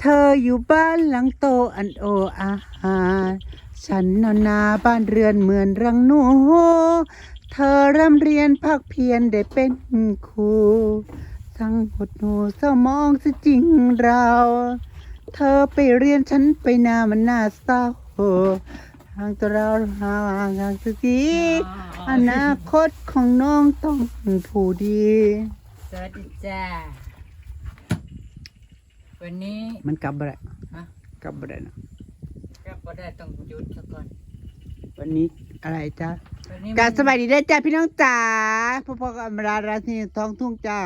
ເທີຢູ່ບ້ານຫຼັງໂຕອັນໂອອາຫານ ສັນນອນໜາບ້ານເຮືອນເໝືອນລັງໜູ. ເທີຮ່ຳຮຽນພາກພຽນໄດ້ເປັນຄູ ຊ່າງຫົດຫູເສົ້າໝອງຊິຈິງເຮົາ. ເທີໄປຮຽນ ສັນໄປນາ ມັນໜ້າເສົ້າ ທາງຕົວເຮົາຫ່າງຫ່າງຊິ ອານາຄົດຂອງນ້ອງຕ້ອງຜູ້ດີ. ສະຫວັດດີຈ້າ. ວັນນີ້ມັນກັບບໍ່ໄດ້ ຮະ? ກັບບໍ່ໄດ້ນະ ກັບບໍ່ໄດ້ ຕ້ອງຢຸດສະກ່ອນ. ວັນນີ້ອະໄລຈ້າ? ວັນນີ້ ກາ ມັນ ສະບາຍດີເດີຈ້າພີ່ນ້ອງຈ້າ ພົບກັບອຳມາລາ ລາຊີທອງທຸ່ງຈ້າ.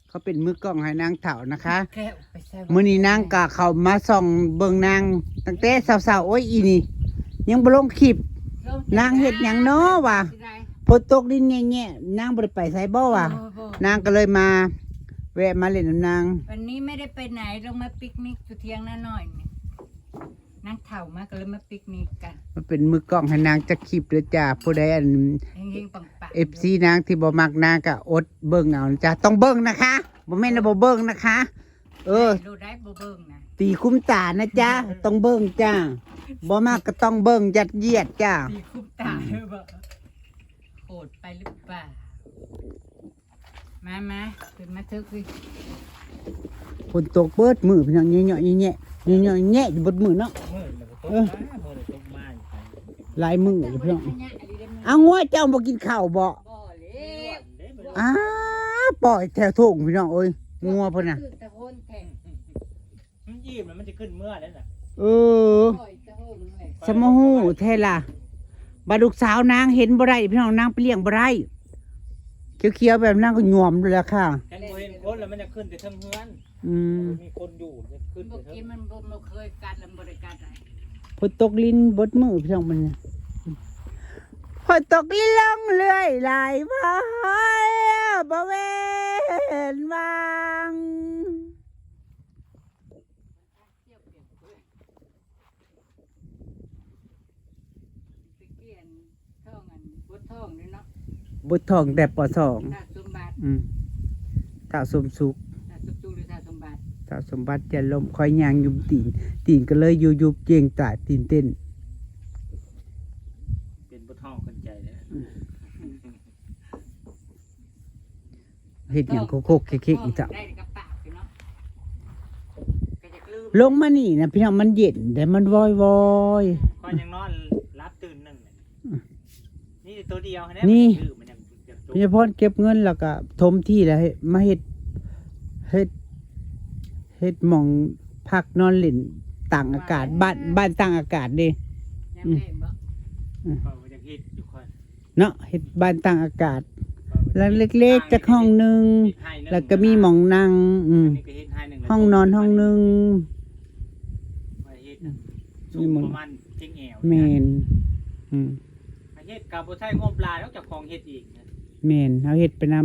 ເຂົາເປັນມືກ້ອງໃຫ້ນາງເຖົ້ານະຄະ. ແກ້ວໄປໃສ່ ມື້ນີ້ນາງກະເຂົ້າມາສ່ອງເບິ່ງນາງຕັ້ງແຕ່ເຊົ້າໆ. ໂອ້ຍ ອີນີ້ຍັງບໍ່ລົງຄລິບ ລົງ ນາງເຮັດຫຍັງນໍວະ? ຝົນຕົກລິນແຍະໆ ນາງບໍ່ໄດ້ໄປໃສບໍ່ວະ? ບໍ່ ບໍ່ ນາງກໍເລີຍມາ ແວະມາຫຼິ້ນນຳນາງ. ວັນນີ້ໄມ່ໄດ້ໄປໃນ ລົງມາປິກນິກຢູ່ຖຽງນານ້ອຍນີ້. ນາງເຖົ້າມາກໍເລີຍມາປິກນິກກັນ. ມາເປັນມືກ້ອງໃຫ້ນາງຈັກຄລິບເດີຈ້າ. ຜູ້ໃດອັນ ເຮັງໆ ປັງໆ ເອັຟຊີນາງທີ່ບໍ່ມັກນາງກໍອົດເບິ່ງເອົານະຈ້າ. ຕ້ອງເບິ່ງນະຄະ ບໍ່ແມ່ນວ່າບໍ່ເບິ່ງນະຄະ. ເອີ ໄດ້ ບໍ່ເບິ່ງນະ ຕີຄຸ້ມຕານະຈ້າ. ຕ້ອງເບິ່ງຈ້າ ບໍ່ມັກກໍຕ້ອງເບິ່ງ ຍັດຢຽດຈ້າ. ຕີຄຸ້ມຕາເດີບໍ່? ໂຫດໄປຫຼືເປົ່າ? ມາ ມາ ຂຶ້ນມາເທີກ ຝົນຕົກເບິດມື້ພີ່ນ້ອງ ເຍາະໆແຍະໆ ເຍາະໆແຍະຢູ່ເບິດມື້ເນາະ. ມື້ລະບໍ່ຕົກ ເອີ ມາ ມື້ລະຕົກມາຢູ່ ຫຼາຍມື້ຢູ່ພີ່ນ້ອງ. ເອົາ ງົວເຈົ້າບໍ່ກິນເຂົ້າບໍ່? ບໍ່ແລ້ວ. ອ້າ ປ່ອຍແຖວທົ່ງພີ່ນ້ອງເອີຍ ງົວເພິ່ນນະ. ມັນອີ່ມແລ້ວມັນຈະຂຶ້ນເມືອແລ້ວນະ. ເອີ ສະມາຮູ້ແທ້ລະ. ບາດລູກສາວນາງເຫັນບໍ່ໄດ້ພີ່ນ້ອງ ນາງໄປລ້ຽງບໍ່ໄດ້. ຂຽວໆແບບນາງກໍຍອມແລ້ວຄ່ະ. ຄັນບໍ່ເຫັນຄົນແລ້ວມັນຈະຂຶ້ນແຕ່ເທິງເຮືອນ. ອືມ ມີຄົນຢູ່ ມັນຈະຂຶ້ນແຕ່ເທິງ. ບໍ່ກິນ ມັນບໍ່ ບໍ່ເຄີຍກັດ ແລ້ວມັນບໍ່ໄດ້ກັດໃດ. ຝົນຕົກລິນເບິດມື້ພີ່ນ້ອງ ມັນ ຝົນຕົກລິນລົງເລື້ອຍຫຼາຍ ບໍ່ເຫັນຫວັງ. ໄປກຽນທ່ອງອັນບົດທ່ອງນີ້ເນາະ ບົດທ່ອງແຕ່ ປໍສອງ ທ້າວສົມບັດ ອືມ ທ້າວສົມສຸກ ທ້າວສົມສຸກ ຫຼື ທ້າວສົມບັດ ທ້າວສົມບັດຢ່າລົ້ມ ຂ້ອຍຍ່າງຍຸບຕີນ ຕີນກໍເລີຍຢູ່ຍຸບ ເກັ່ງຕາຍຕີນເຕັ້ນ ເປັນບົດທ່ອງຄົນໃຈເດ້. ເຮັດຫຍັງໂຄກໆເຄັກໆອີກເຈົ້າ. ລົງມານີ້ນະພີ່ນ້ອງ ມັນເຢັນແດ່ ມັນວອຍໆ. ຂ້ອຍຍັງນອນຫຼັບຕື່ນໜຶ່ງ ອືມ ນີ້ໂຕດຽວຫັ້ນແຫຼະ ນີ້ ມັນຍັງ ມັນຍັງຈຸກ ພິຍາພອນເກັບເງິນແລ້ວກໍຖົມທີ່ແລ້ວ ເຮັດ ມາເຮັດ ເຮັດ ເຮັດໝ່ອງພັກນອນຫຼິ້ນຕາງອາກາດ ບ້ານ ບ້ານຕາງອາກາດເດ້. ອືມ ຂ້ອຍບໍ່ຢາກເຮັດຢູ່ ຂ້ອຍ ເນາະ ເຮັດບ້ານຕາງອາກາດ ຫຼັງເລັກໆຈັກຫ້ອງໜຶ່ງ ແລ້ວກໍມີໝ່ອງນັ່ງ ອືມ ຫ້ອງນອນຫ້ອງໜຶ່ງ ມີໝ່ອງ ປະມານເທິງແອວ ແມ່ນ ອືມ ເຮັດກໍບໍ່ໃຊ້ງົບຫຼາຍດອກ ເຈົ້າຂອງເຮັດເອງນະ ແມ່ນ ເຮົາເຮັດໄປນຳ.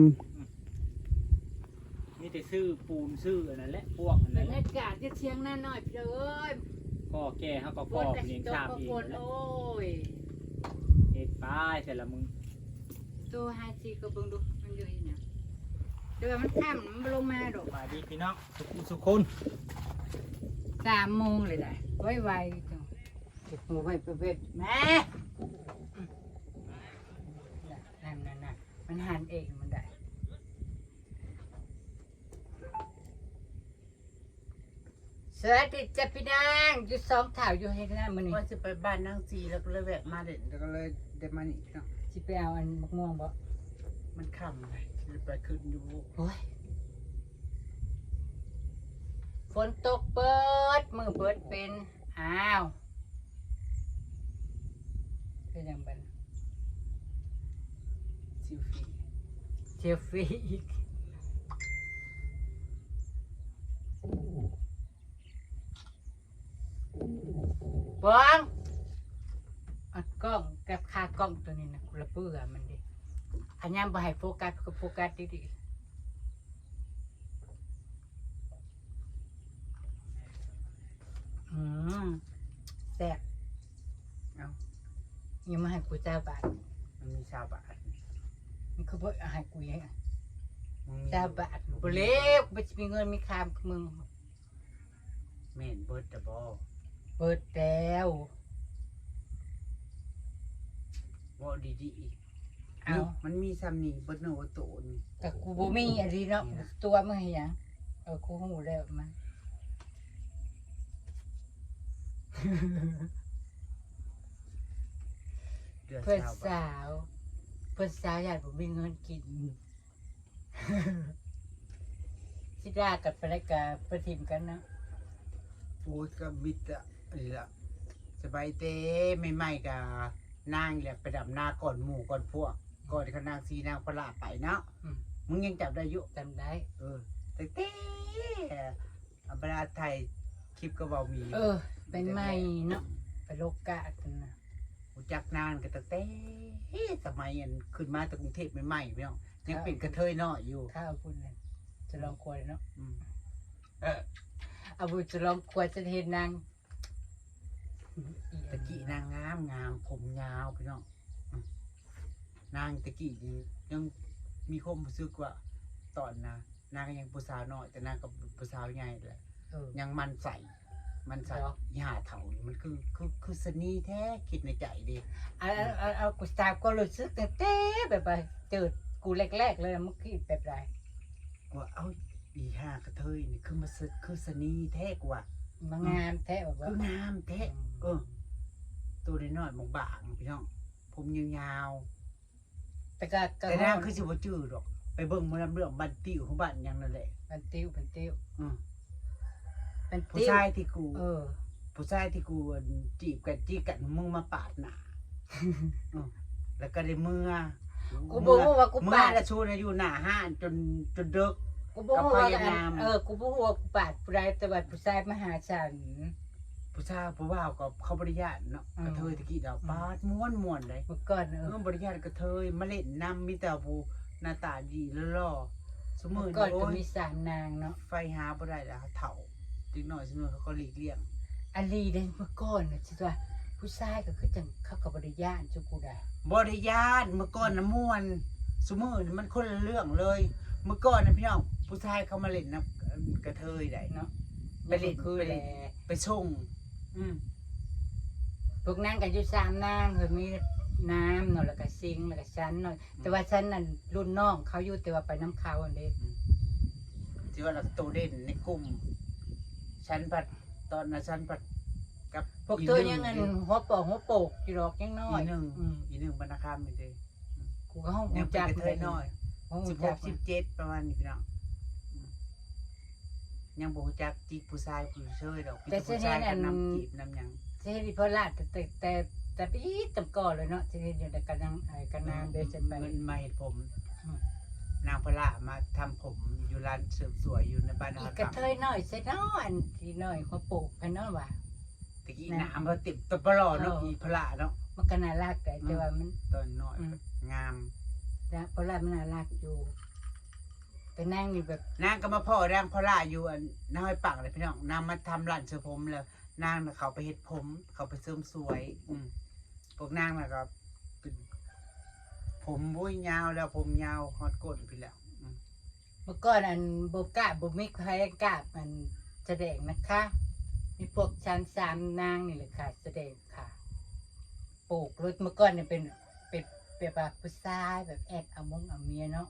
ມີແຕ່ຊື້ປູນຊື້ອັນນັ້ນແຫຼະ ພວກອັນນັ້ນແຫຼະ ບັນຍາກາດຢູ່ຖຽງນານ້ອຍພີ່ນ້ອງເອີຍ ພໍ່ແກ່ເຮົາກໍກໍ່ເອງ ສາບເອງ ໂອ້ຍ ເຮັດໄປແຕ່ລະມື້. ໂທຫາຊີກໍເບິ່ງດູ ມັນຢູ່ເຮັດຫຍັງ ແຕ່ວ່າມັນຄ່ຳ ມັນບໍ່ລົງມາດອກ. ສະບາຍດີພີ່ນ້ອງ ສຸກ ສຸກຄົນ ສາມໂມງເລີຍໄດ໋ ໄວໆ ເກັບຫົວໄວ້ເປັດໆ ແມ່ ນັ້ນໆໆ ມັນຫັນເອງມັນໄດ້. ສະຫວັດດີຈ້າພີ່ນ້ອງ ຢູ່ສອງທ້າວ ຢູ່ເຮັດນາມື້ນີ້ ວ່າຊິໄປບ້ານນາງຊີ ແລ້ວກໍເລີຍແວະມາເຫຼັ້ນ ແລ້ວກໍເລີຍໄດ້ມານີ້ເນາະ. ຊິໄປເອົາອັນບັກມ່ວງບໍ່? ມັນຄ່ຳແລ້ວ ຊິໄປຂຶ້ນຢູ່. ໂອ້ຍ ຝົນຕົກເບິດມື້ເບິດເປັນ ອ້າວ ເປັນຫຍັງບັດນີ້ ເຊວຟີ ເຊວຟີອີກ ບອງ ອັນກ້ອງກັບຂາກ້ອງໂຕນີ້ນະ ກູລະເບື່ອມັນເດ ອັນຍາມບໍ່ໃຫ້ໂຟກັສກໍໂຟກັສດີໆ. ອືມ ແຊບ ເອົ້າ ຍັງມາໃຫ້ກູຊາວບາດ ມັນມີຊາວບາດ ມັນຄືບໍ່ໃຫ້ກູອີກ ຊາວບາດ ບໍ່ເລວ ກູບໍ່ຊິມີເງິນມີຄຳຄືມຶງ. ແມ່ນເບິດລະບໍ? ເບິດແລ້ວ. ເວົ້າດີໆ ເອົ້າ ນີ້ ມັນມີຊ່ຳນີ້ ເບິດເນາະ ໂອໂຕນີ້. ກະກູບໍ່ມີອີ່ຫຼີເນາະ ຕົວະມາໃຫ້ຫຍັງ? ເອີ ກູຮູ້ແລ້ວ ມາ ເພື່ອນສາວ ເພື່ອນສາວຢ້ານບໍ່ມີເງິນກິນ. ຊິລາກັນໄປໃດກະໄປຖິ້ມກັນເນາະ. ໂອ້ຍ ກະມິດແຕ່ອັນນີ້ລະ ສະບາຍແຕ່ໃໝ່ໆ ກະນາງແຫຼະໄປດຳນາກ່ອນໝູ່ກ່ອນພວກ ກ່ອນເຂົານາງສີນາງພະລາໄປເນາະ. ອືມ ມຶງຍັງຈຳໄດ້ຢູ່? ຈຳໄດ້. ເອີ ຕັ້ງແຕ່ ອາ ເວລາຖ່າຍຄລິບກັບເວົ້າມີ ເອີ ເປັນໃໝ່ເນາະ ໄປໂລກກະອັນນັ້ນນະ. ຮູ້ຈັກນາງກໍຕັ້ງແຕ່ສະໄໝອັນຂຶ້ນມາແຕ່ກຸງເທບໃໝ່ໆ ພີ່ນ້ອງ ຍັງເປັນກະເທີຍນ້ອຍຢູ່. ຂ້າວພຸ້ນນະ ຈະລອງຄົວເນາະ. ອືມ ເອີ ອາວຸດຈະລອງຄົວ ຈະເຫັນນາງ ຕະກີ້ນາງງາມໆ ຜົມຍາວ ພີ່ນ້ອງ. ອືມ ນາງຕະກີ້ນີ້ຍັງມີຄວາມຮູ້ສຶກວ່າ ຕອນນະ ນາງກໍຍັງຜູ້ສາວນ້ອຍ ແຕ່ນາງກໍຜູ້ສາວໃຫຍ່ແຫຼະ. ເອີ ຍັງໝັ້ນໃສ່ ໝັ້ນໃສ່. ອີ່ຫ່າເຖົ້ານີ້ມັນຄື ຄື ຄືຊະນີແທ້ ຄິດໃນໃຈເດ້. ອັນ ອັນ ອັນ ອັນ ກູສາບກໍຮູ້ສຶກຕັ້ງແຕ່ແບບວ່າເຈີກູແລກໆເລີຍ ມຶງຄິດແບບໃດ? ກູວ່າ ເອົ້າ ອີ່ຫ່າກະເທີຍນີ້ຄືມາ ຄືຊະນີແທ້ ກູວ່າ ມາງາມແທ້ ແບບວ່າຄືງາມແທ້. ອືມ ເອີ ໂຕນ້ອຍໆ ບາງໆ ພີ່ນ້ອງ ຜົມຍາວໆ. ແຕ່ກະ ແຕ່ນາງຄືຊິບໍ່ຈື່ດອກ ໄປເບິ່ງໝໍລຳເລື່ອງບ້ານຕິວ ບ້ານຫຍັງນັ້ນແຫຼະ. ບ້ານຕິວ ບ້ານຕິວ. ອືມ ບ້ານຕິວ ຜູ້ຊາຍທີ່ກູ ເອີ ຜູ້ຊາຍທີ່ກູ ອັນ ຈີບກັນ ຈີບກັນ ມຶງມາປາດໜ້າ. ອືມ ແລ້ວກໍໄດ້ເມືອ ກູບໍ່ຮູ້ວ່າກູປາດ ເມືອແລ້ວຊວນໃຫ້ຢູ່ໜ້າຮ້ານຈົນ ຈົນເດິກ. ກູບໍ່ຮູ້ວ່າ ເອີ ກູບໍ່ຮູ້ວ່າກູປາດຜູ້ໃດ ແຕ່ວ່າຜູ້ຊາຍມາຫາສັນ. ຜູ້ຊາຍຜູ້ບ່າວກໍເຂົາບໍ່ໄດ້ຢ້ານເນາະ. ອືມ ກະເທີຍຕະກີ້ດອກ ອືມ ປາດມ່ວນໆເດ້ ເມື່ອກ່ອນ. ເອີ ເອີ ບໍ່ໄດ້ຢ້ານກະເທີຍມາຫຼິ້ນນຳ ມີແຕ່ຜູ້ໜ້າຕາດີຫຼໍ່ໆ. ຊຸມື້ນີ້ ໂອ້ຍ ມີສາມນາງເນາະ ໄຟຫາບໍ່ໄດ້ແລ້ວ ເຖົ້າ ເດັກນ້ອຍຊຸມື້ເຂົາກໍຫຼີກລ່ຽງ. ອາລີເດ້ ເມື່ອກ່ອນນະ ຊິວ່າຜູ້ຊາຍກໍຄືຈັ່ງເຂົາກໍບໍ່ໄດ້ຢ້ານ ຈຸກູໄດ໋ ບໍ່ໄດ້ຢ້ານ. ເມື່ອກ່ອນນະມ່ວນ ຊຸມື້ນີ້ມັນຄົນລະເລື່ອງເລີຍ. ເມື່ອກ່ອນນະ ພີ່ນ້ອງ ຜູ້ຊາຍເຂົາມາຫຼິ້ນນຳ ອັນ ກະເທີຍໄດ໋ເນາະ ໄປຫຼິ້ນ ໄປ ໄປສົ່ງ. ອືມ ພວກນາງກໍຢູ່ສາມນາງ ເພິ່ນມີນ້ຳເນາະ ແລ້ວກໍສິງ ແລ້ວກໍສັນເນາະ. ອືມ ແຕ່ວ່າສັນນັ້ນລຸ້ນນ້ອງເຂົາຢູ່ ແຕ່ວ່າໄປນຳເຂົາຫັ້ນເດ້. ອືມ ທີ່ວ່າລະໂຕເດັ່ນໃນກຸ່ມ. ສັນພັດ ຕອນນັ້ນສັນພັດກັບພວກໂຕຍັງອັນຫົວປອກຫົວໂປກຢູ່ດອກ ຍັງນ້ອຍ. ອີໜຶ່ງ ອືມ ອີໜຶ່ງບັນນາຄຳນີ້ເດ້. ກູກໍຮູ້ຈັກ ຍັງເປັນກະເທີຍນ້ອຍ ສິບຫົກ ສິບເຈັດ ປະມານນີ້ ພີ່ນ້ອງ. ອືມ ຍັງບໍ່ຮູ້ຈັກຈີບຜູ້ຊາຍຜູ້ເຊີຍດອກ ມີແຕ່ຜູ້ຊາຍກໍນຳຈີບນຳຫຍັງ. ຊິເຫັນອີ່ພໍ່ຫຼ້າແຕ່ ແຕ່ ແຕ່ປີແຕ່ກ່ອນເລີຍເນາະ ຊິເຫັນຢູ່ໃນກະນາງ ກະນາງເດ້ ຈະໄປມາເຮັດຜົມ. ອືມ ນາງພໍ່ຫຼ້າມາທຳຜົມຢູ່ຮ້ານເສີມສວຍຢູ່ໃນບ້ານ. ອີກະເທີຍນ້ອຍໃສ່ເນາະ ອັນທີ່ນ້ອຍເຂົາປູກໃຫ້ເນາະວ່າ ຕະກີ້ໜ້າມັນເຕັມຕະປະຫຼໍ່ເນາະ. ເອີ ອີ່ພໍ່ຫຼ້າເນາະ ມັນກໍໜ້າຮັກໄດ໋. ອືມ ແຕ່ວ່າມັນຕອນນ້ອຍ ອືມ ງາມ ນາງພໍ່ຫຼ້າມັນໜ້າຮັກຢູ່. ແຕ່ນາງນີ້ແບບ ນາງກໍມາພໍ້ນາງພໍ່ຫຼ້າຢູ່ອັນນາຫ້ອຍປັງແຫຼະ ພີ່ນ້ອງ. ນາງມາທຳຮ້ານເສີມຜົມແລ້ວ ນາງນະເຂົ້າໄປເຮັດຜົມ ເຂົ້າໄປເສີມສວຍ. ອືມ ພວກນາງນະກໍເປັນຜົມ ໂອ້ຍ ຍາວແລ້ວ ຜົມຍາວຮອດກົ້ນພຸ້ນແຫຼະ. ອືມ ເມື່ອກ່ອນອັນບໍ່ກ້າ ບໍ່ມີໃຜກ້າອັນສະແດງນະຄະ ມີພວກຊານສາມນາງນີ້ແຫຼະຄ່ະ ສະແດງຄ່ະ ໂປກລົດ. ເມື່ອກ່ອນນີ້ເປັນ ເປັນແບບວ່າຜູ້ຊາຍແບບແອບເອົາມົ້ງເອົາເມຍເນາະ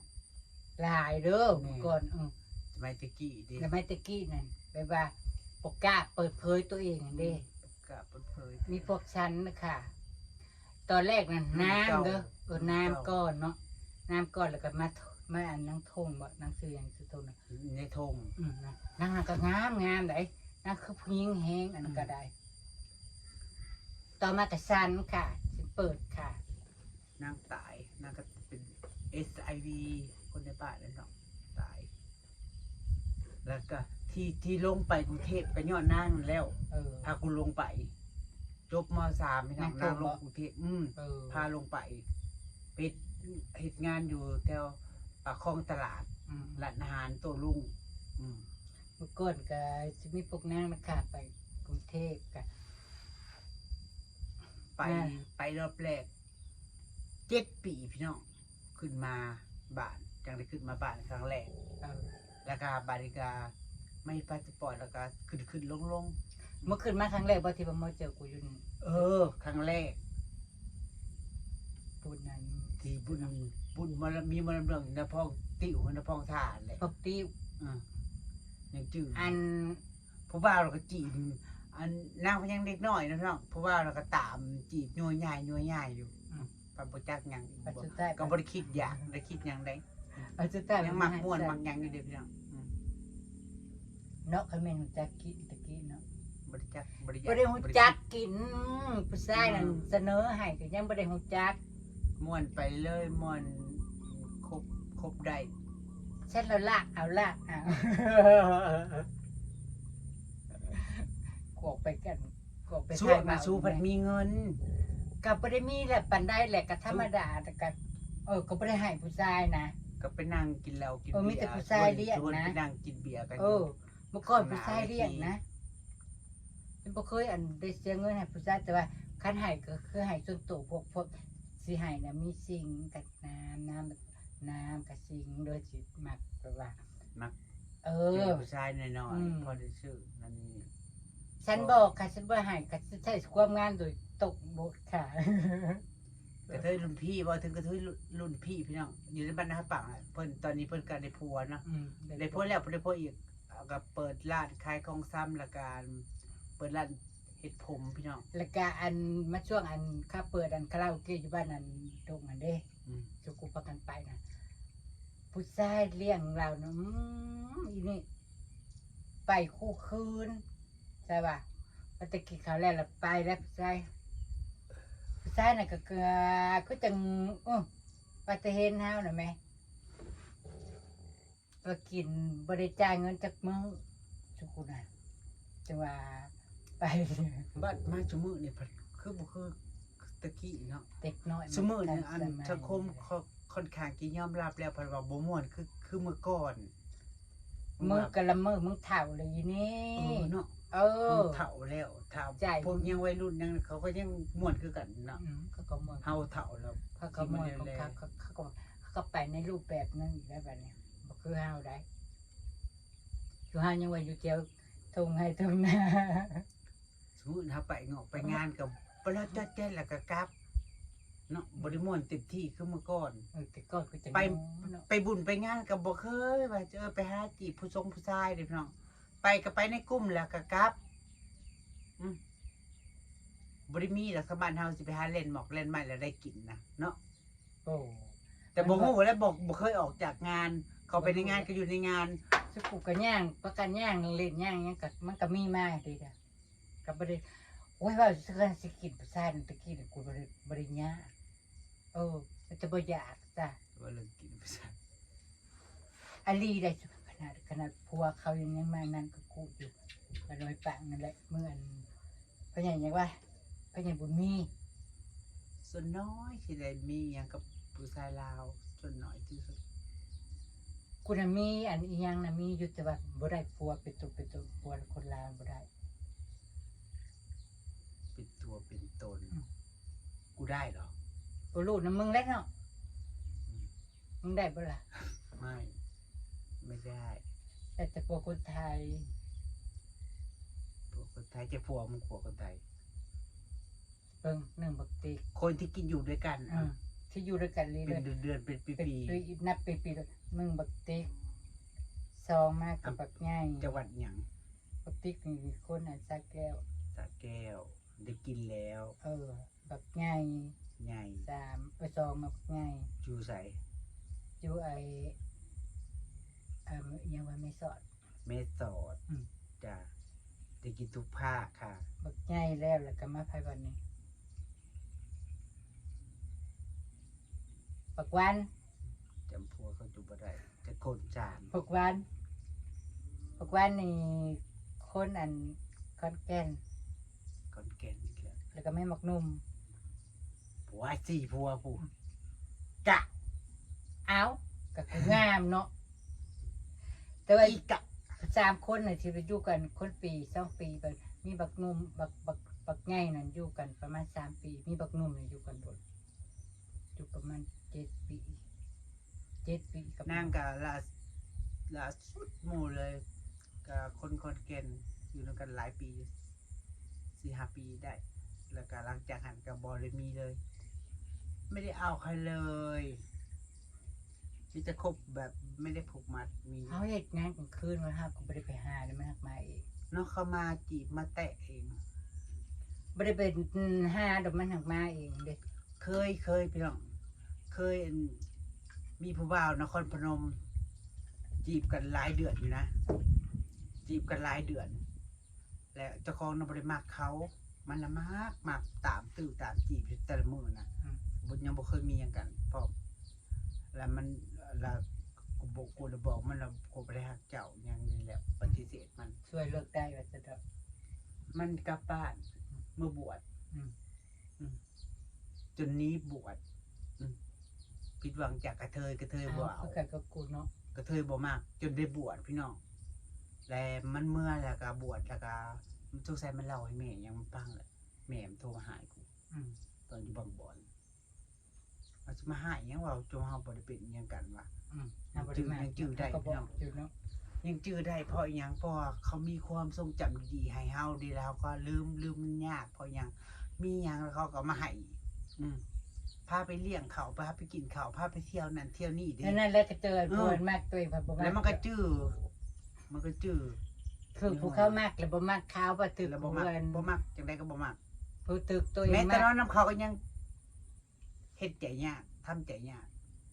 ຫຼາຍເດີ. ແມ່ນ ເມື່ອກ່ອນ ເອີ ສະໄໝແຕ່ກີ້ເດ້ ສະໄໝແຕ່ກີ້ນັ້ນ ແບບວ່າບໍ່ກ້າເປີດເຜີຍຕົວເອງຫັ້ນເດ້. ອືມ ບໍ່ກ້າເປີດເຜີຍ ມີພວກຊານນະຄະ. ຕອນແລກນັ້ນ ອືມ ນາມເດີ ເອີ ນາມກ່ອນເນາະ ນາມກ່ອນ ແລ້ວກໍມາ ມາອັນນາງທົງບໍ ນາງຊື່ຫຍັງ ຊື່ທົງນະ ໃນທົງ. ອືມ ນາງ ນາງກໍງາມ ງາມໃດ໋ ນາງຄືຜູ້ຍິງແຮງ ອັນນັ້ນກໍໄດ້. ອືມ ຕໍ່ມາກໍສັນຄ່ະ ສັນເປີດຄ່ະ. ນາງຕາຍ ນາງກໍເປັນເອັດໄອວີ ຄົນໃນບ້ານນັ້ນເນາະ ຕາຍ. ແລ້ວກໍທີ່ ທີ່ລົງໄປກຸງເທບກໍຍ້ອນນາງນັ້ນແລ້ວ. ເອີ ພາກູລົງໄປ ຈົບ ມ.ສາມ ພີ່ນ້ອງ ນາງລົງກຸງເທບ. ອືມ ເອີ ພາລົງໄປ ເຮັດ ເຮັດງານຢູ່ແຖວປາກຄອງຕະຫຼາດ. ອືມ ຮ້ານອາຫານໂຕ້ລຸງ. ອືມ ເມື່ອກ່ອນກໍຊິມີພວກນາງນະຄະໄປກຸງເທບ ກໍໄປ ອ່າ ໄປລອບແລກ ເຈັດປີພີ່ນ້ອງ ຂຶ້ນມາບ້ານ ຈັ່ງໄດ້ຂຶ້ນມາບ້ານຄັ້ງແລກ. ເອີ ແລ້ວກະບາດນີ້ກະ ໄມ້ພາສະປອດ ແລ້ວກໍຂຶ້ນໆລົງໆ. ເມື່ອຄືນມາຄັ້ງແລກບໍ່ ທີ່ວ່າມາເຈີກູຢູ່ນີ້? ເອີ ຄັ້ງແລກ. ບຸນນັ້ນ ທີ່ບຸນ ບຸນມະລະ ມີມະລະເລື່ອງນະພອງຕິວ ນະພອງທ່າແຫຼະ ພອກຕິວ. ເອີ ຍັງຈື່ ອັນ ຜູ້ບ່າວລາວກໍຈີບ ອັນ ນາງເພິ່ນຍັງເດັກນ້ອຍເນາະ ຜູ້ບ່າວລາວກໍຕາມຈີບ ຍົວຍາຍ ຍົວຍາຍຢູ່. ອືມ ກໍບໍ່ຈັກຫຍັງ ກໍບໍ່ໄດ້ຄິດຢາກ ບໍ່ໄດ້ຄິດຫຍັງໃດ. ອັນສຸດທ້າຍ ຍັງມັກມ່ວນມັກຫຍັງຢູ່ເດ້ພີ່ນ້ອງ. ອືມ ເນາະ ຄັນແມ່ນຮູ້ຈັກກິນຕະກີ້ເນາະ ບໍ່ໄດ້ຈັກ ບໍ່ໄດ້ຢາກ ບໍ່ໄດ້ຮູ້ຈັກກິນ. ຜູ້ຊາຍນັ້ນ ອືມ ສະເໜີໃຫ້ກໍຍັງບໍ່ໄດ້ຮູ້ຈັກ. ມ່ວນໄປເລີຍ ມ່ວນຄົບ ຄົບໄດ້. ຊັ້ນລະລາກເອົາ ລາກເອົາ ກວກໄປກັນ ກວກໄປ ສວກນະ ຖ່າຍມາ ສູພັດມີເງິນ. ກໍບໍ່ໄດ້ມີແຫຼະປານໃດແຫຼະ ກໍທຳມະດາ ແຕ່ກໍ ເອີ ກໍບໍ່ໄດ້ໃຫ້ຜູ້ຊາຍນະ ກໍໄປນັ່ງກິນເຫຼົ້າກິນເບຍ ເອີ ມີແຕ່ຜູ້ຊາຍລ້ຽງນະ ໄປນັ່ງກິນເບຍກັນ. ເອີ ເມື່ອກ່ອນຜູ້ຊາຍລ້ຽງນະ ບໍ່ເຄີຍ ອັນ ໄດ້ເສຍເງິນໃຫ້ຜູ້ຊາຍ ແຕ່ວ່າຄັນໃຫ້ກໍຄືໃຫ້ສ່ວນໂຕ ພວກ ພວກຊິໃຫ້ນະ ມີຊິງກັບນ້ຳ ນ້ຳ ນ້ຳກັບຊິງ ໂດຍຊິມັກແບບວ່າ ມັກ ເອີ ຜູ້ຊາຍນ້ອຍໆ ອືມ ພໍໄດ້ຊື້ນັ້ນນີ້. ສັນບອກ ຄັນສັນບໍ່ໃຫ້ ກໍຊິໃຊ້ຄວາມງາມໂດຍຕົກບົດຂາຍ. ກະເທີຍລຸ້ນພີ່ ເວົ້າເຖິງກະເທີຍລຸ້ນ ລຸ້ນພີ່ພີ່ນ້ອງ ຢູ່ໃນບ້ານນາປາງ ເພິ່ນ ຕອນນີ້ເພິ່ນກໍໄດ້ຜົວເນາະ. ອືມ ໄດ້ຜົວແລ້ວ ບໍ່ໄດ້ຜົວອີກ ກໍເປີດຮ້ານຂາຍຂອງຊຳ ແລ້ວກໍເປີດຮ້ານເຮັດຜົມພີ່ນ້ອງ. ແລ້ວກໍອັນ ມາຊ່ວງອັນ ເຂົາເປີດອັນຄາຣາໂອເກະຢູ່ບ້ານອັນດົງຫັ້ນເດ້. ອືມ ຊຸກກູພາກັນໄປນະ ຜູ້ຊາຍລ້ຽງລາວນະ ອືມ ອີນີ້ໄປຄູ່ຄືນ ໃຊ່ວ່າ ວ່າແຕ່ກິນເຂົ້າແລ້ວລະໄປແລ້ວຜູ້ຊາຍ. ຜູ້ຊາຍນະກໍ ກໍຄືຈັ່ງ ເອີ ວ່າແຕ່ເຫັນເຮົານະແມ ວ່າກິນບໍ່ໄດ້ຈ່າຍເງິນຈັກມື້ ຊຸກກູນະ ຈັ່ງວ່າໄປ. ບັດມາຊຸມື້ນີ້ພັດຄືບໍ່ຄືແຕ່ກີ້ເນາະ ເດັກນ້ອຍ ຊຸມື້ນີ້ອັນສັງຄົມຄ່ອນຂ້າງຊິຍອມຮັບແລ້ວ ເພິ່ນວ່າບໍ່ມ່ວນຄື ຄືເມື່ອກ່ອນ. ມື້ກະລະມື້ ມຶງເຖົ້າແລ້ວອີນີ້ ເອີເນາະ ເອີ ເຖົ້າແລ້ວ ຖ້າພວກຍັງໄວລຸ້ນຍັງ ເຂົາກໍຍັງມ່ວນຄືກັນເນາະ. ອືມ ເຂົາກໍມ່ວນ ເຮົາເຖົ້າແລ້ວ ເຂົາກໍມ່ວນຂອງເຂົາ ເຂົາກໍ ເຂົາກໍໄປໃນຮູບແບບໜຶ່ງອີກແລ້ວບັດນີ້ ບໍ່ຄືເຮົາໃດ. ຢູ່ເຮົາຍັງວ່າຢູ່ແຖວທົ່ງໄຮ່ທົ່ງນາ ສົມມຸດເຮົາໄປເງາະໄປງານກໍບໍ່ລະຈອດແຈດແລ້ວກໍກັບເນາະ ບໍ່ໄດ້ມ່ວນເຕັມທີ່ຄືເມື່ອກ່ອນ. ເອີ ແຕ່ກ່ອນຄືຈັ່ງ ໄປ ໄປບຸນໄປງານກໍບໍ່ເຄີຍວ່າຈະ ເອີ ໄປຫາຈີບຜູ້ຊົງຜູ້ຊາຍເດ້ພີ່ນ້ອງ. ໄປກໍໄປໃນກຸ່ມແລ້ວກໍກັບ. ອືມ ບໍ່ໄດ້ມີດອກ ຊາວບ້ານເຮົາຊິໄປຫາແລ່ນໝອກແລ່ນໄມ້ແລ້ວໄດ້ກິນນະເນາະ. ໂອ້ ແຕ່ບໍ່ຮູ້ແຫຼະ ບໍ່ ບໍ່ເຄີຍອອກຈາກງານ ເຂົ້າໄປໃນງານກໍຢູ່ໃນງານ. ຊຸກກູກໍຍ່າງ ພາກັນຍ່າງຫຼິ້ນຍ່າງຫຍັງກໍ ມັນກໍມີມາເດ້ ກໍບໍ່ໄດ້ ໂອ້ຍ ເວົ້າຊື່ໆ ຊິກິນຜູ້ຊາຍນັ້ນ ແຕ່ກີ້ນີ້ກູບໍ່ໄດ້ ບໍ່ໄດ້ຍາກ. ເອີ ມັນຈະບໍ່ຢາກຈ້ະ ວ່າເລື່ອງກິນຜູ້ຊາຍ ອາຫຼີໃດ໋. ຂະໜາດ ຂະໜາດຜົວເຂົາຍັງ ຍັງມານັ້ນກັບກູຢູ່ ກະນ້ອຍປາງນັ້ນແຫຼະ. ມື້ອັນ ພໍ່ໃຫຍ່ຫຍັງວະ ພໍ່ໃຫຍ່ບຸນມີ ສ່ວນນ້ອຍຊິໄດ້ມີຫຍັງກັບຜູ້ຊາຍລາວ ສ່ວນນ້ອຍທີ່ສຸດ. ກູນະມີອັນອີ່ຫຍັງນະ ມີຢູ່ ແຕ່ວ່າບໍ່ໄດ້ຜົວເປັນຕົວເປັນຕົນ ຜົວຄົນລາວບໍ່ໄດ້ ເປັນຕົວເປັນຕົນ. ອືມ ກູໄດ້ເຫາະ ກູຮູ້ນຳມຶງແຫຼະເນາະ. ອືມ ມຶງໄດ້ບໍ່ລະ? ໄມ່ ໄມ່ໄດ້ ໄດ້ແຕ່ຜົວຄົນໄທ. ຜົວຄົນໄທ ເຈົ້າຜົວມຶງຜົວຄົນໄທ. ເບິ່ງ ໜຶ່ງບັກຕິກ ຄົນທີ່ກິນຢູ່ດ້ວຍກັນ ອືມ ທີ່ຢູ່ດ້ວຍກັນເລື້ອຍໆ ເປັນເດືອນໆ ເປັນປີໆ ນັບເປັນປີ ໜຶ່ງບັກຕິກ ສອງມາກັບບັກໃຫຍ່. ຈັງຫວັດຫຍັງ? ບັກຕິກນີ້ຄົນອັນສະແກ້ວ. ສະແກ້ວ ໄດ້ກິນແລ້ວ. ເອີ ບັກໃຫຍ່ ໃຫຍ່ ສາມ ເອີ ສອງມາບັກໃຫຍ່. ຢູ່ໃສ? ຢູ່ໄອ້ ເອີ ອີ່ຫຍັງວ່າ ແມ່ສອດ. ແມ່ສອດ. ອືມ ຈ້າ ໄດ້ກິນທຸກພາກຄ່ະ. ບັກໃຫຍ່ແລ້ວ ແລ້ວກໍມາໃຜບັດນີ້? ບັກຫວານ. ຈຳຜົວເຂົາຢູ່ບໍ່ໄດ້ຈັກຄົນ. ສາມ ບັກຫວານ. ບັກຫວານນີ້ຄົນອັນຂອນແກ່ນ. ຂອນແກ່ນອີກແລ້ວ. ແລ້ວກໍແມ່ບັກໜຸ່ມ. ຜົວ ສີ່ຜົວພຸ້ນ ກະ ເອົ້າ ກໍຄືງາມເນາະ. ແຕ່ວ່າອີກະ ສາມຄົນນະ ທີ່ໄປຢູ່ກັນຄົນປີສອງປີ ໄປ ມີບັກໜຸ່ມ ບັກ ບັກ ບັກໃຫຍ່ນັ້ນຢູ່ກັນປະມານສາມປີ ມີບັກໜຸ່ມນີ້ຢູ່ກັນດົນ ຢູ່ປະມານເຈັດປີ ເຈັດປີກັບ ນາງກະຫຼ້າ ຫຼ້າສຸດໝູ່ເລີຍ ກະໂຄ ຢູ່ຂອນແກ່ນ ຢູ່ນຳກັນຫຼາຍປີຢູ່ ສີ່ຫ້າປີໄດ້ ແລ້ວກໍຫຼັງຈາກຫັ້ນກໍບໍ່ໄດ້ມີເລີຍ ໄມ່ໄດ້ເອົາໃຜເລີຍ ມີແຕ່ຄົບແບບໄມ່ໄດ້ຜູກມັດ ມີ ເຮົາເຮັດງານກາງຄືນ ເຮົາກໍບໍ່ໄດ້ໄປຫາ ແລ້ວມັນຫາກມາເອງເນາະ ເຂົາມາຈີບມາແຕະເອງ ບໍ່ໄດ້ໄປຫາດອກ ມັນຫາກມາເອງເດ້. ເຄີຍ ເຄີຍພີ່ນ້ອງ ເຄີຍ ອັນ ມີຜູ້ບ່າວນະຄອນພະນົມ ຈີບກັນຫຼາຍເດືອນຢູ່ນະ ຈີບກັນຫຼາຍເດືອນ ແລ້ວເຈົ້າຂອງນະບໍ່ໄດ້ມັກເຂົາ ມັນລະມັກ ມັກຕາມຕື້ຕາມຈີບຢູ່ແຕ່ລະມື້ນະ ອືມ ບໍ່ ຍັງບໍ່ເຄີຍມີຫຍັງກັນພ້ອມ ແລ້ວມັນ ແລ້ວກູບໍ່ ກູລະບອກມັນລະ ກູບໍ່ໄດ້ຮັກເຈົ້າຫຍັງນີ້ແຫຼະ ປະຕິເສດມັນ ຊ່ວຍເລີກໄດ້ວ່າຊັ້ນເຖາະ ມັນກັບບ້ານ ອືມ ເມືອບວດ ອືມ ອືມ ຈົນໜີບວດ ອືມ ຜິດຫວັງຈາກກະເທີຍ ກະເທີຍບໍ່ເອົາ ເອົາຄືກັນກັບກູເນາະ ກະເທີຍບໍ່ມັກ ຈົນໄດ້ບວດພີ່ນ້ອງ ແລ້ວມັນເມືອແລ້ວກະບວດ ແລ້ວກະ ສົງໄສມັນເລົ່າໃຫ້ແມ່ຫຍັງມັນຟັງແຫຼະ ແມ່ມັນໂທມາຫາກູ ອືມ ຕອນຢູ່ບາງບ່ອນ ມັນຊິມາຫາຫຍັງ ເວົ້າຈົນເຮົາບໍ່ໄດ້ເປັນຫຍັງກັນວ່າ ອືມ ຍັງຈື່ ຍັງຈື່ໄດ້ພີ່ນ້ອງ ຍັງຈື່ໄດ້ເພາະຫຍັງ ເພາະວ່າເຂົາມີຄວາມຊົງຈຳດີໆໃຫ້ເຮົາເດ້ ແລ້ວເຮົາກໍລືມ ລືມມັນຍາກ ເພາະຫຍັງ ມີຫຍັງແລ້ວເຂົາກໍເອົາມາໃຫ້ ອືມ ພາໄປລ້ຽງເຂົ້າ ພາໄປກິນເຂົ້າ ພາໄປທ່ຽວນັ້ນທ່ຽວນີ້ເດ້ ນັ້ນແຫຼະ ກະເທີຍ ເອີ ຜູ້ມັກຕົວເອງພັດບໍ່ມັກ ແລ້ວມັນກໍຈື່ ມັນກໍຈື່ ຄືຜູ້ເຂົາມັກແລ້ວບໍ່ມັກເຂົາ ບໍ່ຖືກ ແລ້ວບໍ່ມັກ ບໍ່ມັກ ຈັ່ງໃດກໍບໍ່ມັກ ຜູ້ຖືກຕົວເອງ ແມ້ແຕ່ນອນນຳເຂົາກໍຍັງ ເຮັດໃຈຍາກ ທຳໃຈຍາກ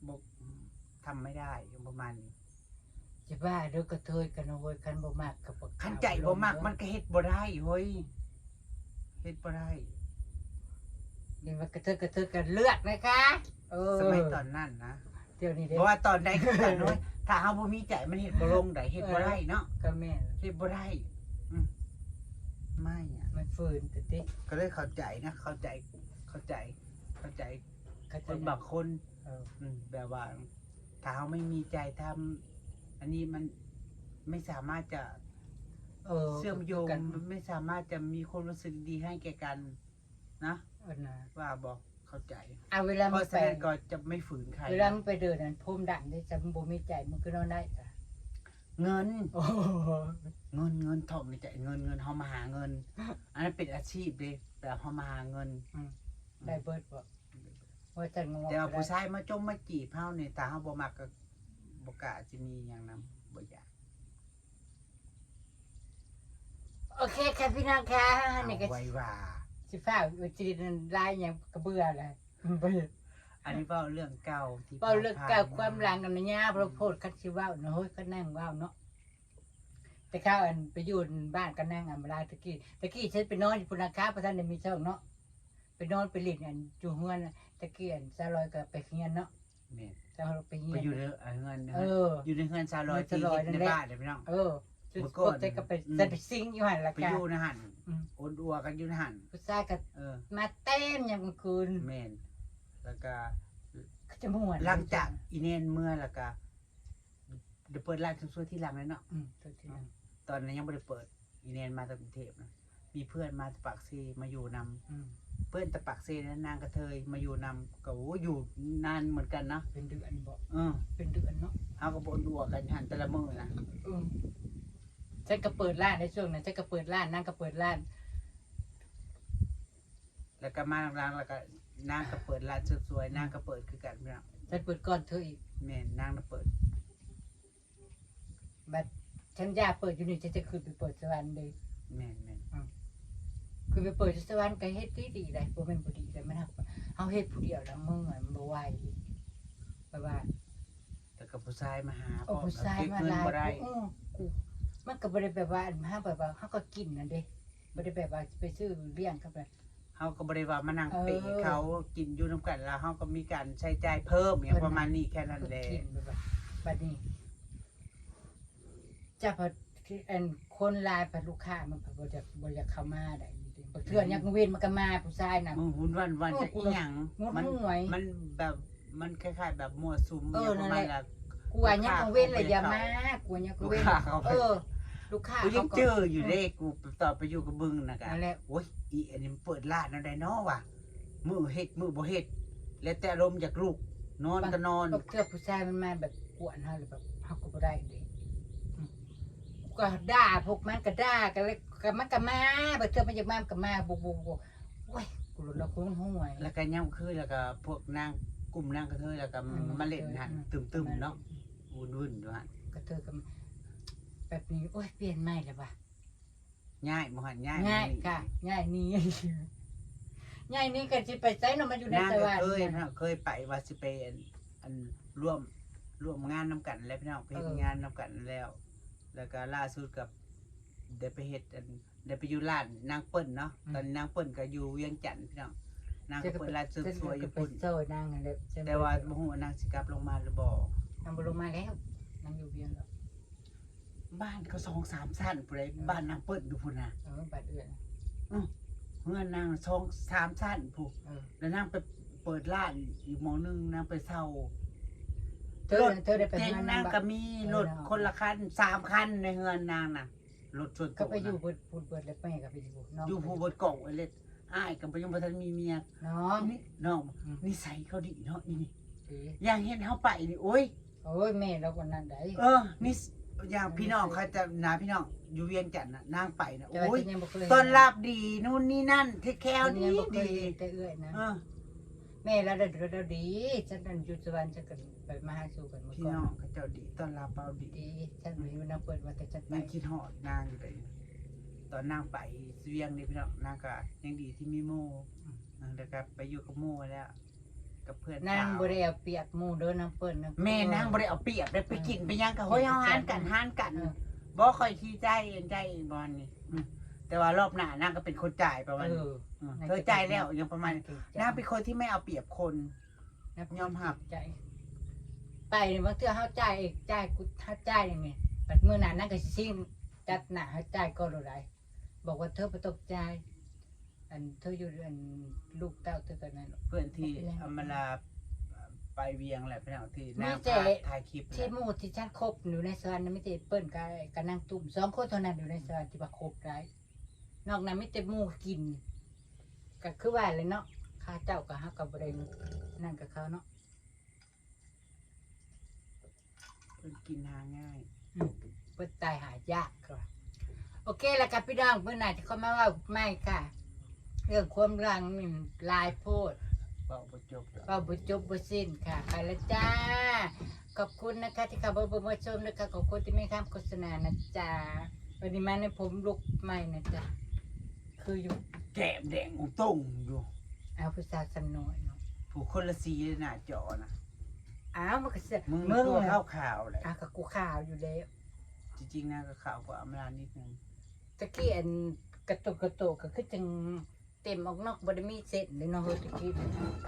ບໍ່ ທຳໄມ່ໄດ້ ປະມານນີ້ ຊິວ່າເດີ ກະເທີຍກັນເນາະເວີຍ ຄັນບໍ່ມັກກໍບໍ່ ຄັນໃຈບໍ່ມັກ ມັນກໍເຮັດບໍ່ໄດ້ເວີຍ ເຮັດບໍ່ໄດ້ ເຫັນວ່າກະເທີຍ ກະເທີຍກໍເລືອກນະຄະ ເອີ ສະໄໝຕອນນັ້ນນະ ດຽວນີ້ເດ້ ບໍ່ວ່າຕອນໃດຄືກັນເວີຍ ຖ້າເຮົາບໍ່ມີໃຈ ມັນເຮັດບໍ່ລົງໃດ ເຮັດບໍ່ໄດ້ເນາະ ເອີ ກໍແມ່ນ ເຮັດບໍ່ໄດ້ ອືມ ໄມ່ອະ ມັນຝືນຕິ ກໍເລີຍເຂົ້າໃຈນະ ເຂົ້າໃຈ ເຂົ້າໃຈ ເຂົ້າໃຈ ເຂົ້າໃຈ ຄົນບາງຄົນ ເອີ ອືມ ແບບວ່າ ຖ້າເຮົາໄມ່ມີໃຈທຳ ອັນນີ້ມັນໄມ່ສາມາດຈະ ເອີ ເຊື່ອມໂຍງ ຄືກັນ ມັນໄມ່ສາມາດຈະມີຄວາມຮູ້ສຶກດີໃຫ້ແກ່ກັນນະ ເອີນະ ວ່າບໍ່ເຂົ້າໃຈ ເອົາ ເວລາ ເພາະສະນັ້ນກໍຈະໄມ່ຝືນໃຜ ເວລາ ນະ ມຶງໄປເດີນອັນ ພົມດັນເດ້ ຈະບໍ່ມີໃຈ ມຶງຄືນອນໄດ້ ເງິນ ໂອ້ ເງິນ ເງິນ ທ່ອງໃນໃຈ ເງິນ ເງິນ ເຮົາມາຫາເງິນ ອັນນັ້ນເປັນອາຊີບເດ້ ແບບເຮົາມາຫາເງິນ ອືມ ອືມ ໄດ້ເບິດບໍ່? ວ່າຈັ່ງ ແຕ່ວ່າຜູ້ຊາຍມາຈົ່ມມາຈີບເຮົານີ້ ຖ້າເຮົາບໍ່ມັກກໍບໍ່ກ້າຊິມີຫຍັງນຳ ບໍ່ຢາກ ໂອເຄຄ່ະພີ່ນ້ອງຄ່ະ ອັນນີ້ກໍ ເອົາໄວ້ວ່າ ຊິຟ້າວ ຊິຫຼາຍຫຍັງກໍເບື່ອແລ້ວ ອັນນີ້ເວົ້າເລື່ອງເກົ່າທີ່ ເວົ້າເລື່ອງເກົ່າ ຄວາມຫຼັງອັນຍາວໂພດ ຄັນຊິເວົ້ານະ ໂອ້ຍ ກໍນັ່ງເວົ້າເນາະ ແຕ່ຂ້າວອັນໄປຢູ່ບ້ານກັບນາງອຳມາລາຕະກີ້ ຕະກີ້ເຊິ່ງໄປນອນຢູ່ພຸ້ນນະຄະ ບໍ່ທັນໄດ້ມີຊ່ອງເນາະ ໄປນອນໄປຫຼິ້ນອັນຢູ່ເຮືອນ ຕະກີ້ອັນສາວລອຍກໍໄປຮຽນເນາະ ແມ່ນ ສາວລອຍໄປຮຽນ ໄປຢູ່ເຮືອນ ເອີ ຢູ່ໃນເຮືອນສາວລອຍ ເຮືອນສາວລອຍນັ້ນແຫຼະ ທີ່ເຮັດໃນບ້ານເດ້ພີ່ນ້ອງ ເອີ ເມື່ອກ່ອນ ໄປ ໄປ ໄປຊິງຢູ່ຫັ້ນລະ ໄປຢູ່ໃນຫັ້ນ ອືມ ໂອນອັວກັນຢູ່ໃນຫັ້ນ ຜູ້ຊາຍກໍ ເອີ ມາເຕັມຍາມກາງຄືນ ແມ່ນ ແລ້ວກໍ ຄືຈະມ່ວນ ຫຼັງຈາກອີແນນເມືອແລ້ວກໍ ໄດ້ເປີດຮ້ານເສີມສວຍທີຫຼັງເລີຍເນາະ ອືມ ເປີດທີຫຼັງ ຕອນນັ້ນຍັງບໍ່ໄດ້ເປີດ ອີແນນມາແຕ່ກຸງເທບນະ ມີເພື່ອນມາແຕ່ປາກເຊມາຢູ່ນຳ ອືມ ເພື່ອນແຕ່ປາກເຊນະ ນາງກະເທີຍມາຢູ່ນຳ ກໍ ໂອ້ ຢູ່ນານເໝືອນກັນນະ ເປັນເດືອນບໍ່? ເອີ ເປັນເດືອນເນາະ ເຮົາກໍບໍ່ຮູ້ຕົວກັນຫັ້ນແຕ່ລະມື້ນະ ເອີ ເຊິ່ງກໍເປີດຮ້ານໃນຊ່ວງນັ້ນ ເຊິ່ງກໍເປີດຮ້ານ ນາງກໍເປີດຮ້ານ ແລ້ວກໍມາຫຼັງໆ ແລ້ວກໍນາງກໍເປີດຮ້ານເສີມສວຍ ອືມ ນາງກໍເປີດຄືກັນພີ່ນ້ອງ ເພິ່ນເປີດກ່ອນເທື່ອອີກ ແມ່ນ ນາງນະເປີດ ບັດສັນຍາເປີດຢູ່ນີ້ ຈະ ຈະຂຶ້ນໄປເປີດສະຫວັນເດ້ ແມ່ນໆ ອືມ ຄືໄປເປີດຢູ່ສະຫວັນກໍເຮັດດີໆ ໄດ້ ບໍ່ແມ່ນບໍ່ດີໄດ້ ມັນຫາກເຮົາເຮັດຜູ້ດຽວລະເມື່ອຍ ມັນບໍ່ໄຫວ ແບບວ່າ ແລ້ວກໍຜູ້ຊາຍມາຫາ ເອີ ຜູ້ຊາຍມາຫຼາຍ ເອີ ມັນກໍບໍ່ໄດ້ແບບວ່າ ອັນ ເຮົາແບບວ່າ ເຮົາກໍກິນນັ້ນເດ້ ບໍ່ໄດ້ແບບວ່າຊິໄປຊື້ລ້ຽງເຂົາໄປ ເຮົາກໍບໍ່ໄດ້ວ່າມານັ່ງເປເຂົາ ເອີ ກິນຢູ່ນຳກັນ ແລ້ວເຮົາກໍມີການໃຊ້ຈ່າຍເພີ່ມຫຍັງປະມານນີ້ ແຄ່ນັ້ນແຫຼະ ກໍກິນແບບວ່າ ບັດນີ້ ເຈົ້າພັດ ອັນ ຄົນຫຼາຍພັດລູກຄ້າມັນພັດບໍ່ຢາກ ບໍ່ຢາກເຂົ້າມາໄດ້ ບາງເທື່ອຍາມກາງເວັນມັນກໍມາ ຜູ້ຊາຍນະ ມື້ຮຸນວັນ ວັນ ເອີ ຈະອີຫຍັງ ມັນ ມັນແບບ ມັນຄ້າຍໆແບບມົ້ວສຸມ ເອີ ຫຍັງປະມານນັ້ນແຫຼະ ລະ ກູວ່າຍາມກາງເວັນລະຢ່າມາ ກູວ່າຍາມກາງເວັນ ລູກຄ້າເຂົາ ເອີ ລູກຄ້າເຂົາ ກູຍັງຈື່ຢູ່ເດ້ ກູຕອນໄປຢູ່ກັບເບິ່ງນະກະ ໂອ້ຍ ອີອັນນີ້ມັນເປີດຮ້ານແນວໃດເນາະວະ ມື້ເຮັດມື້ບໍ່ເຮັດ ແລ້ວແຕ່ອາລົມຢາກລຸກ ນອນກໍນອນ ບາງເທື່ອຜູ້ຊາຍມັນມາແບບກວນເຮົາ ແລ້ວແບບເຮົາກໍບໍ່ໄດ້ເດ້ ອືມ ກໍດ່າ ພວກມັນກໍດ່າ ກໍເລີຍ ກໍມັນກໍມາ ບາງເທື່ອມັນຢາກມາ ມັນກໍມາ ບຸກໆ ໂອ້ຍ ກູຫຼູນລະຄູນຫວຍ ແລ້ວກໍຍາມຄືນ ແລ້ວກໍພວກນາງ ກຸ່ມນາງກະເທີຍ ແລ້ວກໍ ອືມ ມາຫຼິ້ນຫັ້ນ ກະເທີຍ ຕຶມໆເນາະ ອືມ ວຸ້ນໆຢູ່ຫັ້ນ ກະເທີຍກໍແບບນີ້ ໂອ້ຍ ປ່ຽນໃໝ່ແລ້ວວ່າ ຍ້າຍບໍ່ຫັ້ນ ຍ້າຍ ຍ້າຍ ນີ້ ກະຍ້າຍໜີ ຍ້າຍໜີກໍຊິໄປໃສເນາະ ມາຢູ່ໃນສະຫວັນ ນາງກໍເຄີຍ ເຄີຍໄປວ່າຊິໄປ ອັນ ອັນ ຮ່ວມ ຮ່ວມງານນຳກັນແຫຼະພີ່ນ້ອງ ໄປເຮັດ ເອີ ງານນຳກັນແລ້ວ ແລ້ວກໍລ່າສຸດກໍໄດ້ໄປເຮັດ ອັນ ໄດ້ໄປຢູ່ຮ້ານນາງເປີ້ນເນາະ ອືມ ຕອນນີ້ນາງເປີ້ນກໍຢູ່ວຽງຈັນພີ່ນ້ອງ ນາງກໍເປີດຮ້ານເສີມສວຍຢູ່ພຸ້ນ ແຕ່ວ່າບໍ່ຮູ້ວ່ານາງຊິກັບລົງມາຫຼືບໍ່ ນາງບໍ່ລົງມາແລ້ວ ນາງຢູ່ວຽງແລ້ວ ບ້ານກໍສອງສາມຊັ້ນພຸ້ນໃດ ເອີ ບ້ານນາງເປີ້ນຢູ່ພຸ້ນນະ ເອີ ບ້ານເອື້ອຍນະ ອື ເຮືອນນາງສອງສາມຊັ້ນພຸ້ນ ເອີ ແລ້ວນາງໄປເປີດຮ້ານອີກໝ່ອງໜຶ່ງ ນາງໄປເຊົ່າ ເທີ ເທີໄດ້ໄປ ເຈັງນາງກໍມີ ເອີ ລົດຄົນລະຄັນ ສາມຄັນໃນເຮືອນນາງນະ ລົດສ່ວນໂຕ ກໍໄປຢູ່ພຸ້ນເບິດ ແລ້ວແມ່ກໍໄປຢູ່ ຢູ່ພຸ້ນເບິດ ກອງເອເລັດ ອ້າຍກໍບໍ່ ຍັງບໍ່ທັນມີເມຍ ນ້ອງ ນີ້ ນ້ອງ ອືມ ນິໄສເຂົາດີເນາະ ອີນີ້ ດີ ຢ່າງເຫັນເຮົາໄປນີ້ ໂອ້ຍ ໂອ້ຍ ແມ່ລາວຄົນນັ້ນໃດ ເອີ ນີ້ ຢ່າງພີ່ນ້ອງເຂົາຈະນະ ພີ່ນ້ອງຢູ່ວຽງຈັນນະ ນາງໄປນະ ໂອ້ຍ ຕ້ອນຮັບດີ ນູ້ນນີ້ນັ້ນ ເທກແຄເຮົາດີ ແຕ່ເອື້ອຍນະ ເອີ ແມ່ລາວ ລາວດີ ສັນນັ້ນຢູ່ສະຫວັນ ສັນກໍໄປມາຫາສູ່ກັນມື້ກ່ອນ ພີ່ນ້ອງເຂົາເຈົ້າດີ ຕ້ອນຮັບເຮົາດີ ດີ ສັນຢູ່ນຳເພິ່ນວ່າແຕ່ສັນໄປ ຍັງຄິດຮອດນາງຢູ່ເດ ຕອນນາງໄປວຽງນີ້ພີ່ນ້ອງ ນາງກໍຍັງດີທີ່ມີໝູ່ ອືມ ເອີ ແລ້ວກໍໄປຢູ່ກັບໝູ່ແລ້ວ ກັບເພື່ອນ ນາງສາວ ບໍ່ໄດ້ເອົາປຽບໝູ່ເດີ ນາງເພິ່ນນະ ແມ່ນ ເອີ ນາງບໍ່ໄດ້ເອົາປຽບເດ້ ໄປກິນໄປຫຍັງກໍ ເອີ ຫ້ອຍເຮົາຫານກັນ ເອີ ຫານກັນ ເອີ ບໍ່ ຂ້ອຍຂີ້ໃຈ ໃຈບໍ່ນີ້ ອືມ ແຕ່ວ່າລອບໜ້ານາງກໍເປັນຄົນຈ່າຍປະມານ ເອີ ອືມ ນາງ ເອີ ຈ່າຍແລ້ວ ຍັງປະມານ ນາງເປັນຄົນທີ່ໄມ່ເອົາປຽບຄົນ ຍອມຮັບ ໃຈ ໄປນີ້ບາງເທື່ອເຮົາຈ່າຍເອງ ຈ່າຍ ກູເຮົາຈ່າຍນີ້ ບັດມື້ໜ້ານາງກໍຊິຊິງ ຈັດໜ້າເຮົາຈ່າຍກ່ອນໂລດໃດ ບອກວ່າເທີບໍ່ຕ້ອງຈ່າຍ ອັນເທີຢູ່ ອັນລູກເຕົ້າເທີກໍນັ້ນ ເພື່ອນທີ່ອຳມາລາໄປວຽງແຫຼະພີ່ນ້ອງ ທີ່ນາງພາຖ່າຍຄລິບ ທີ່ໝູ່ທີ່ສັນຄົບຢູ່ໃນສະຫວັນນະ ມີແຕ່ເພິ່ນກັບ ກັບນາງຕຸ້ມ ສອງຄົນເທົ່ານັ້ນຢູ່ໃນສະຫວັນທີ່ວ່າຄົບໄດ້ ນອກນັ້ນມີແຕ່ໝູ່ກິນ ກໍຄືວ່າແຫຼະເນາະ ເຂົາເຈົ້າກໍ ເຮົາກໍບໍ່ໄດ້ນັ້ນກັບເຂົາເນາະ ເພິ່ນກິນຫາງ່າຍ ອືມ ເພິ່ນຕາຍຫາຍາກ ເຂົາວ່າ ໂອເຄ ແລ້ວກໍພີ່ນ້ອງ ມື້ໜ້າຈະຄ່ອຍມາເວົ້າໃໝ່ຄ່ະ ເລື່ອງຄວາມຫຼັງນີ້ຫຼາຍໂພດ ເວົ້າບໍ່ຈົບ ເວົ້າບໍ່ຈົບບໍ່ສິ້ນຄ່ະ ໄປແລ້ວຈ້າ ຂອບຄຸນນະຄະທີ່ເຂົ້າມາເບິ່ງມາຊົມນະຄະ ຂອບຄຸນທີ່ມາທຳໂຄສະນານະຈ໊ະ ວັນນີ້ມາໃນຜົມລຸກໃໝ່ນະຈ໊ະ ຄືຢູ່ ແກ້ມແດງຕົງຢູ່ ອ້າວ ຜູ້ສາວສ່ຳນ້ອຍເນາະ ຜູ້ຄົນລະສີເລີຍໜ້າຈໍນະ ອ້າວ ມັນກໍ ມຶງ ມຶງຕົວຂາວໆແຫຼະ ອ້າວ ກໍກູຂາວຢູ່ແລ້ວ ທີ່ຈິງນາງກໍຂາວກວ່າອຳມາລານິດໜຶ່ງ ຕະກີ້ອັນກະໂຕກະໂຕກກໍຄືຈັ່ງ ເຕັມອອກນອກ ບໍ່ໄດ້ມີເສັ້ນເດ້ເນາະເຮີຍ ຕະກີ້ ດ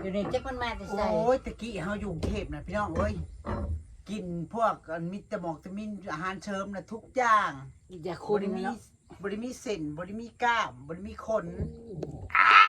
ຽວນີ້ຈັກມັນມາແຕ່ໃສ ໂອ້ຍ ຕະກີ້ເຮົາຢູ່ກຸງເທບນະພີ່ນ້ອງເອີຍ ກິນພວກອັນມີແຕ່ໝອກແຕ່ມິນ ອາຫານເສີມນະທຸກຢ່າງ ຢາຄຸມເນາະ ບໍ່ໄດ້ມີເສັ້ນ ບໍ່ໄດ້ມີກ້າມ ບໍ່ໄດ້ມີຂົນ